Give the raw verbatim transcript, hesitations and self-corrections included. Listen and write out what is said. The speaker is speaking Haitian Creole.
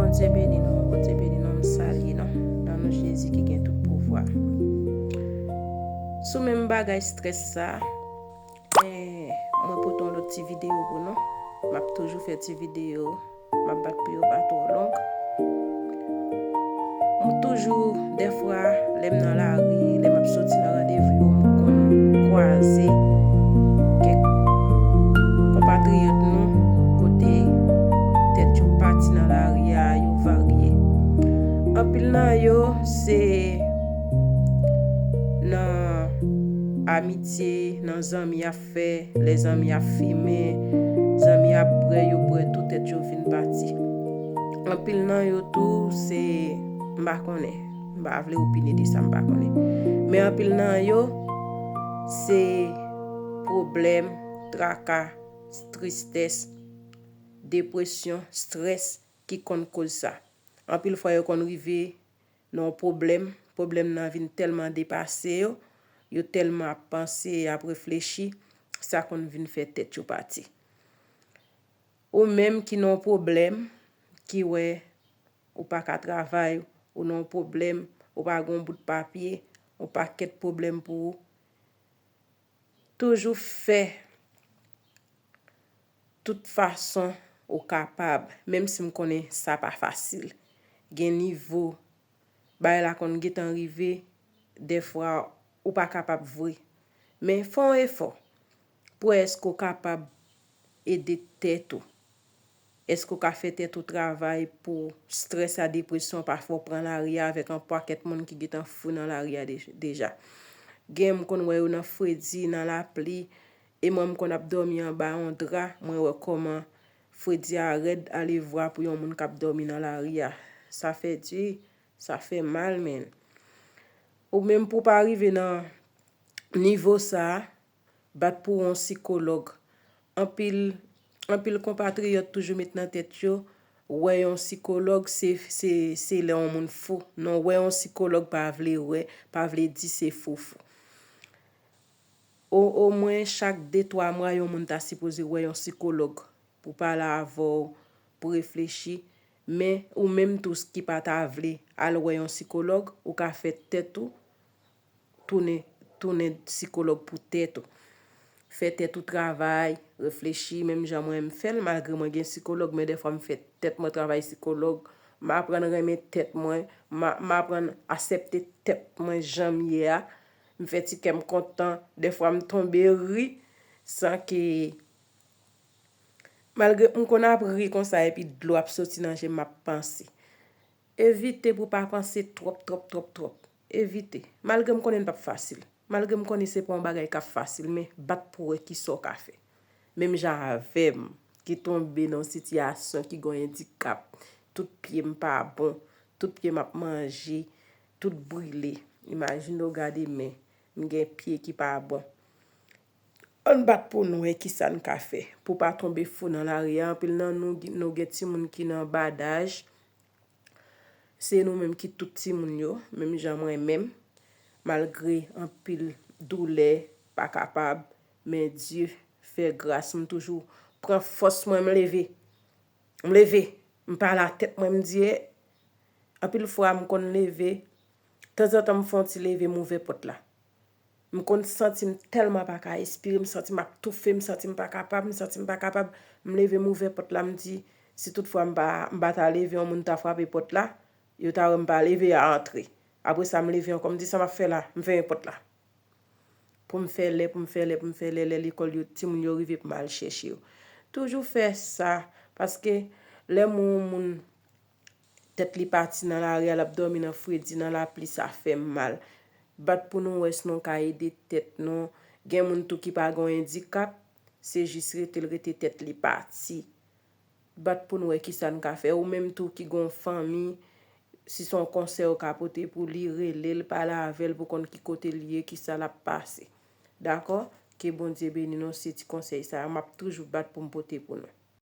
Bondye beni nou, Bondye beni nou, m salye nou. Nan non Jezi ki gen tout pouvwa. Sou menm bagay strès sa, eh, mwen pote yon lòt ti videyo pou nou. M ap toujou fè ti videyo, m ap bat pou yo pa twò long. M toujou, dèfwa, lè m nan lari, lè m ap soti nan randevou yo, m konn kwaze kèk konpatriyòt nou kote tèt yo pati nan lari a, yo varye. Anpil nan yo se nan amitye, nan zanmi ap fè, lè zanmi ap fimen, zanmi ap bwè, yo bwè tou tèt yo vin pati. Anpil nan yo tou se, m pa konnen, m pa vle opine de sa m pa konnen. Men anpil nan yo se pwoblèm, traka, tristès, depresyon, strès ki konn koz sa. Anpil fwa yo konn rive nan yon pwoblèm, pwoblèm nan vin tèlman depase yo, yo tèlman ap panse, ap reflechi, sa konn vin fè tèt yo pati. Ou menm ki nan yon pwoblèm, ki wè ou pa ka travay, ou nan yon pwoblèm, ou pa gen yon bout papye, yon pakèt pwoblèm pou ou, toujou fè tout fason ou kapab, menm si m konnen sa pa fasil. Gen nivo, bagay la konn gentan rive, dèfwa ou pa kapab vre. Men fè yon efò pou wè èske w kapab ede tèt ou. Èske w ka fè tèt ou travay pou strès a, depresyon, pafwa w pran lari a avèk yon pakèt moun ki gentan fou nan lari a de-, deja. Gen m konn wè yo nan fredi, nan lapli, e mwen m konn ap dòmi anba yon dra, mwen wè kòman fredi a rèd, alevwa pou yon moun k ap dòmi nan lari a. Sa fè di, sa fè mal, men. Ou menm pou w pa rive nan nivo sa a, bat pou w yon sikològ. Anpil, anpil konpatriyòt toujou met nan tèt yo, wè yon sikològ, se, se, se lè yon moun fou. Non, wè yon sikològ pa vle wè, pa vle di se fou fou. O, omwen chak de, twa mwa, yon moun ta sipoze wè yon sikològ pou pale avè w, pou reflechi. Men ou menm tou ki pa ta vle al wè yon sikològ, ou ka fè tèt ou tounen, tounen sikològ pou tèt ou. Fè tèt ou travay, reflechi, menm jan mwen m fè l, malgre mwen gen sikològ, men dèfwa m fè tèt mwen travay sikològ, m aprann renmen tèt mwen, m a-, m aprann aksepte tèt mwen jan m ye a, m fè ti kè m kontan, dèfwa m tonbe ri, san ke, malgre m konn ap ri konsa epi dlo ap soti nan je m, m ap panse. Evite pou w pa panse twòp, twòp, twòp, twòp. Evite. Malgre m konnen l p ap fasil. Malgre m konnen se pa yon bagay k ap fasil, men bat pou w wè kisa w ka fè. Menm jan avè m, ki tonbe nan yon sitiyasyon ki gen yon endikap, tout pye m pa bon, tout pye m ap manje, tout brile. Imajine w gade men, m gen pye ki pa bon. Ann bat pou n wè kisa n ka fè pou pa tonbe fou nan lari a. Anpil nan nou, nou gen timoun ki nan badaj. Se nou menm ki tout timoun yo, menm jan mwen menm. Malgre anpil doulè, pa kapab, men Dye fè gras, m toujou pran fòs mwen, m leve. M leve, m pale a tèt mwen, m di, anpil fwa m konn leve, tanzantan m fè yon ti leve, m ouvè pòt la. M konn santi m tèlman pa ka espire, m santi m ap toufe, m santi m pa kapab, m santi m pa kapab. M leve, m ouvè pòt la, m di, si toutfwa m pa, m pa ta leve, yon moun ta frape pòt la, yo ta wè m pa leve, y a antre. Apre sa, m leve ankò, m di, sa m ap fè la? M fèmen pòt la. Pou m fè lè, pou m fè lè, pou m fè lè, lè lekòl yo, timoun yo rive pou m al chèche yo. Toujou fè sa, paske lè moun, moun tèt li pati nan lari a, l ap dòmi nan fredi, nan lapli, sa fè m mal. Bat pou nou wè si nou ka ede tèt nou. Gen moun tou ki pa gen yon endikap, se jis rete l rete tèt li pati. Bat pou n wè kisa n ka fè. Ou menm tou ki gen yon fanmi, si se yon konsèy ou ka pote pou li, rele l, pale avè l pou konn ki kote l ye, kisa l ap pase. Dakò? Ke Bondye beni nou, se ti konsèy sa a, m ap toujou bat pou m pote pou nou.